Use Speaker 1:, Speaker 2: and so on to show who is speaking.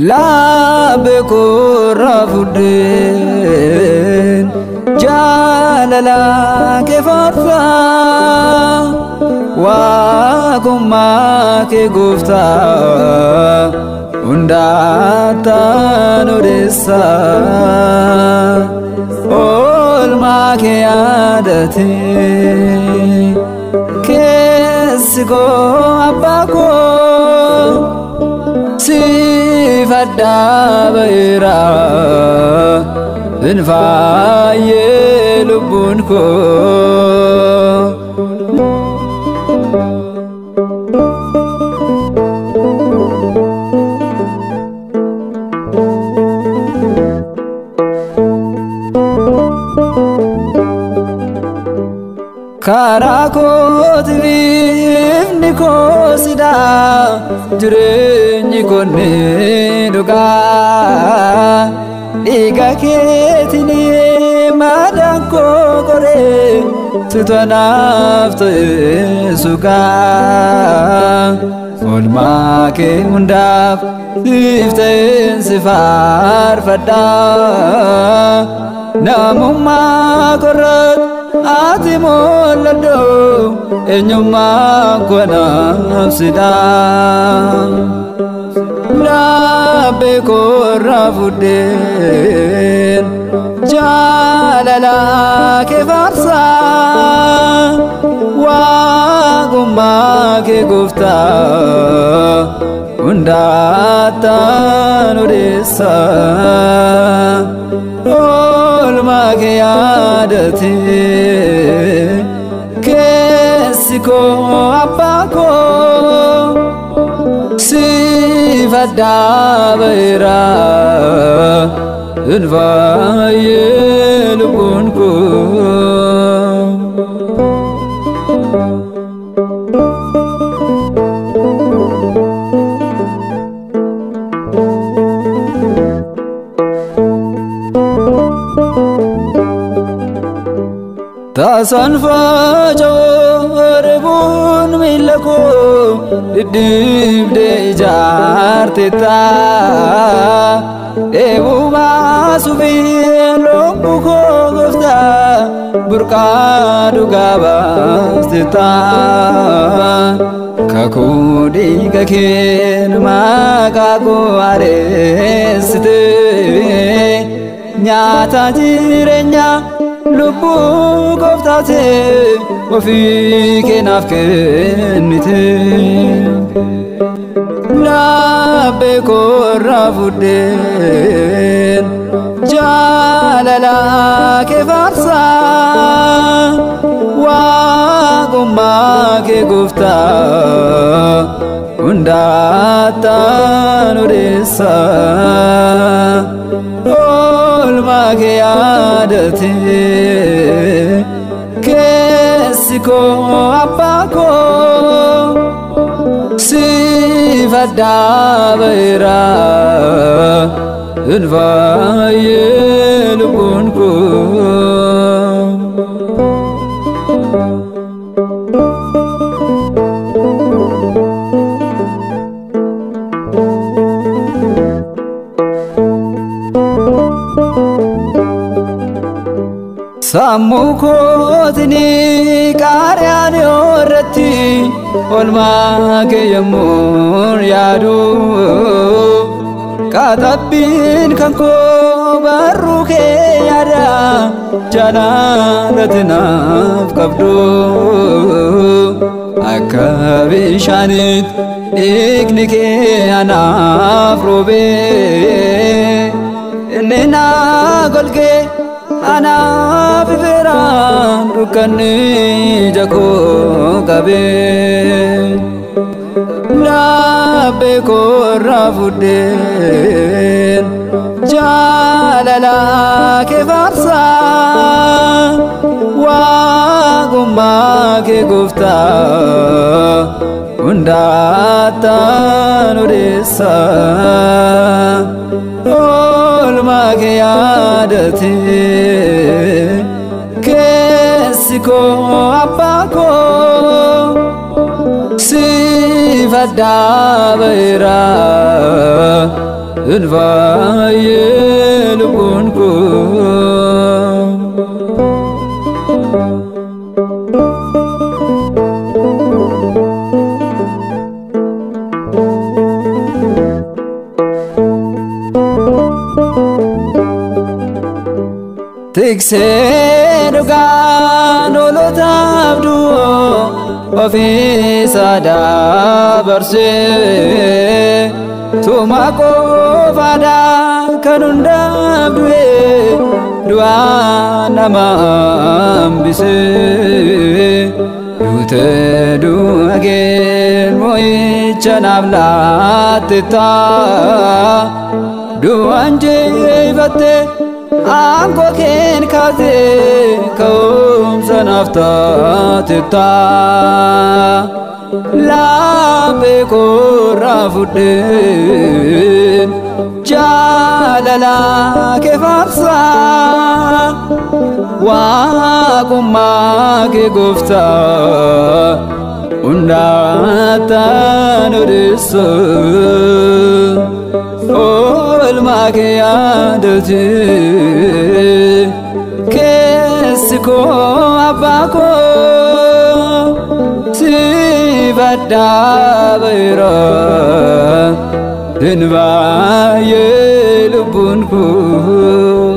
Speaker 1: Laabe korra fudheen jaalala kee faarsaa waaqummaa kee gooftaa hundaattaan odeessaa oolmaa kee yaadatee keessi koo abbaa koo siif adda ba'eera hin faayyee lubbuun koo. Karaa kooti bifni koo sidaa jireenyi koo ni dhugaa dhiiga keetiin madaan koo qoree situ anaaf ta'e sugaa oolmaa kee hundaaf siif ta'een si faarfadhaa namummaa korratti ati mul'adhu eenyummaa koo naaf sidhaa. Laabe korra fudheen jaalala kee faarsaa waaqummaa kee gooftaa hundaattaan odeessaa oolmaa kee yaadatee keessi koo abbaa koo siif adda ba'eera hin faayyee lubbuun koo. Taasaan faca'oo reebuun miila koo dhidhiibdee ijaarteetta. Dheebuu baasuuf lubbuu koo gooftaa burqaa dhugaa baasteetta. Kakuu dhiiga keen maqaa koo hareessite nyaata jireenyaa lubbuu gooftaate ofii keenaaf kennite. Laabe korra fudheen jaalala kee faarsaa waaqummaa kee gooftaa hundaattaan odeessaa oolmaa kee yaadatee keessi koo abbaa koo siif adda ba'eera hin faayyee lubbuun koo. Sammuu kootiin qaariyaan irratti oolmaa kee yommuun yaadu qaxabbiin kan koo barruu kee yaada jaalalati naaf qabdu akka bishaanitti dhiigni kee anaaf roobee inni naa golgee anaaf ifeeraan Dukkanni ija koo qabee laphee koorraa fudheen jaalala kee faarsaa, waaqummaa kee gooftaa hundaattaan odeessaa. Oolmaa kee yaadatee keessi koo abbaa koo siif addaa ba'eera hin lubbuun koo. Tiksee dhugaan hoolotaaf du'oo ofiisa dabarsee, tuma qofaadhaa kan hundaaf du'e du'aa nama hambisee. Duute du'a keen mo'icha naaf laattetta, du'aan jeefatte aangoo keen kaasee ka'umsa naaf taatetta. Laphee koorraa fudheen jaalala kee faarsaa, waaqummaa kee gooftaa hundaattaan odeessa. Oolmaa kee yaadatee keessi koo abbaa koo siif addaa ba'eera hin baay'ee lubbuun koo.